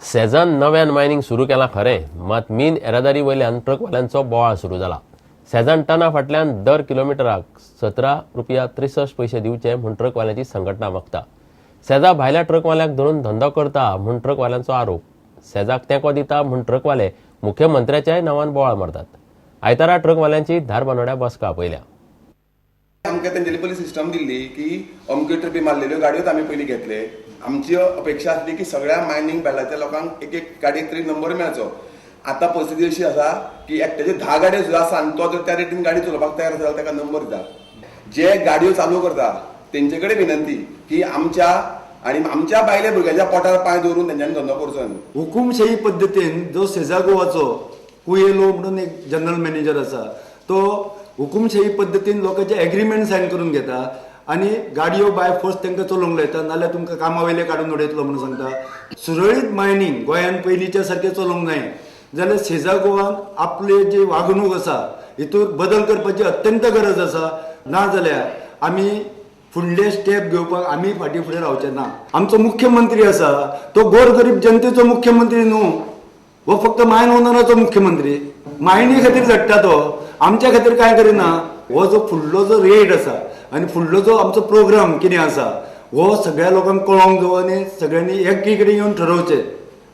सेजान नव्यान मायनिंग सुरू केलां खरें, मात मीन येरादारी वयल्यान ट्रकवाल्यांचो बोवाळ सुरू जाला. सेजान टना फाटल्यान दर किलोमिटराक 17 रुपया 63 पयशे दिवचे म्हूण ट्रकवाल्यांची संघटना मागता. सेजा भायल्या ट्रकवाल्यांक धरून धंदो करता म्हूण ट्रकवाल्यांचो आरोप. सेजाक तेंको दिता म्हूण ट्रकवाले मुख्यमंत्र्याच्याय नांवान बोवाळ मारतात. आयतारा ट्रकवाल्यांची धारबानोड्या बसका आपयल्या. आमकां तेंच्यांनी पयली सिस्टम दिल्ली की अमक्यो ट्रिपी मारलेल्यो गाडयोच आमी पयलीं घेतले. आमची अपेक्षा आसली की सगळ्या मायनींग बेल्टाच्या लोकांक एक एक गाडयेक तरी नंबर मेळचो. आतां परिस्थिती अशी आसा की एकट्याच्यो 10 गाडयो सुद्दां आसा आनी तो जर त्या रेटीन गाडी चलोवपाक तयार आसा जाल्यार ताका नंबर दिता. जे गाडयो चालू करता तेंचे कडेन विनंती की आमच्या आनी आमच्या बायले भुरग्यांच्या पोटार पांय दवरून तेंच्यांनी धंदो करचो न्हू. हुकुमशाही पद्दतीन जो सेजा गोवाचो कुयेलो म्हणून एक जनरल मॅनेजर आसा, तो हुकुमशाही पद्दतीन लोकांचे एग्रीमेंट सायन करून घेता आनी गाडयो बाय फोर्स तांकां चलोवंक लायता, नाल्यार तुमकां कामा वयले काडून उडयतलो म्हणून सांगता. सुरळीत मायनींग गोंयांत पयलींच्या सारकें चलोवंक जाय जाल्यार सेजा गोवान आपली जी वागणूक आसा हितूर बदल करपाची अत्यंत गरज आसा. ना जाल्यार आमी फुडले स्टेप घेवपाक आमी फाटीं फुडें रावचे ना. आमचो मुख्यमंत्री आसा तो गोरगरीब जनतेचो मुख्यमंत्री न्हू, हो फक्त मायन ओनराचो मुख्यमंत्री. मायनी खातीर झडटा तो, आमच्या खातीर कांय करिना. हो जो फुडलो जो रेट आसा आनी फुडलो जो आमचो प्रोग्राम कितें आसा हो सगळ्या लोकांक कळोंक जावो आनी सगळ्यांनी एकी कडेन येवन ठरोवचें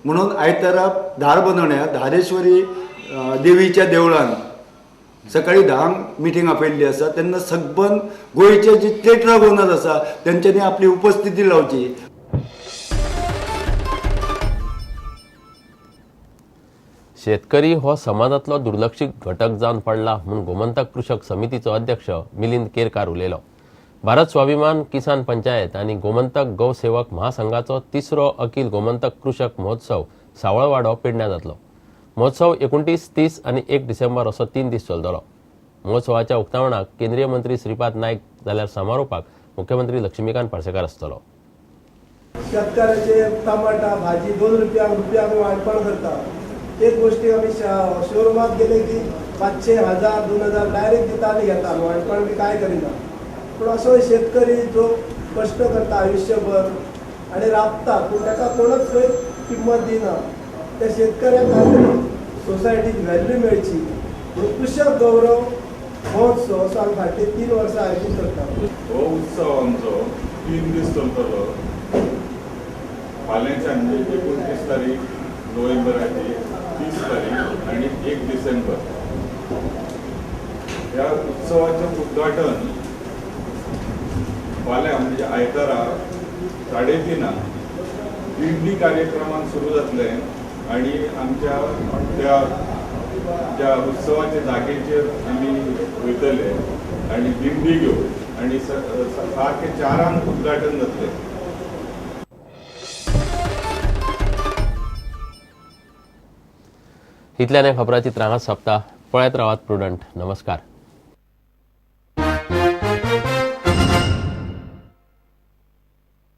म्हणून आयतारा धारबांदोड्या धारेश्वरी देवीच्या देवळान सकाळी 10क मिटींग आपयल्ली आसा. तेन्ना सबंद गोंयचे जितले ट्रक ओनर आसा तेंच्यांनी आपली उपस्थिती लावची. शेतकरी हो समाजांतलो दुर्लक्षीत घटक जावन पडला म्हूण गोमंतक कृषक समितीचो अध्यक्ष मिलिंद केरकार उलयलो. भारत स्वाभिमान किसान पंचायत आनी गोमंतक गौसेवक महासंघाचो तिसरो अखिल गोमंतक कृषक महोत्सव सावळवाडो पेडण्यां जातलो. महोत्सव 29, 30 आनी 1 डिसेंबर असो 3 दीस चलतलो. महोत्सवाच्या उक्तावणाक केंद्रीय मंत्री श्रीपाद नायक जाल्यार समारोपाक मुख्यमंत्री लक्ष्मीकांत पार्सेकार आसतलो. शेतकऱ्याचे टमाटा, भाजी 2 रुपयांक, रुपयांक वांटपण करता. तेच गोष्टी आमी शोरुमात गेले की 500, 1000, 2000 डायरेक्ट दिता आनी घेता, वांटपण बी काय करिना. पूण असो शेतकरी जो कश्ट करता आयुश्यभर आनी राबता, पूण ताका कोणच खंय किंमत दिना. त्या शेतकऱ्याक कांय सोसायटीत व्हॅल्यू मेळची म्हणून कृषक गौरव महोत्सव असो आमी फाटली 3 वर्सां आयोजीत करता. हो उत्सव आमचो 3 दीस चलतलो. फाल्यांच्यान म्हणजे 29 तारीख नोव्हेंबराची, 30 तारीख आनी 1 डिसेंबर. ह्या उत्सवाचें उद्घाटन फाल्यां म्हणजे आयतारा 3:30 दिंडी कार्यक्रमान सुरू जातलें आनी आमच्या त्या ज्या उत्सवाच्या जागेचेर आमी वयतले आनी दिंडी घेवन आनी सारकें 4 उद्घाटन जातलें. इतल्यान खबराचित्र हांगाच सोंपता. पळयत रावात प्रुडंट. नमस्कार.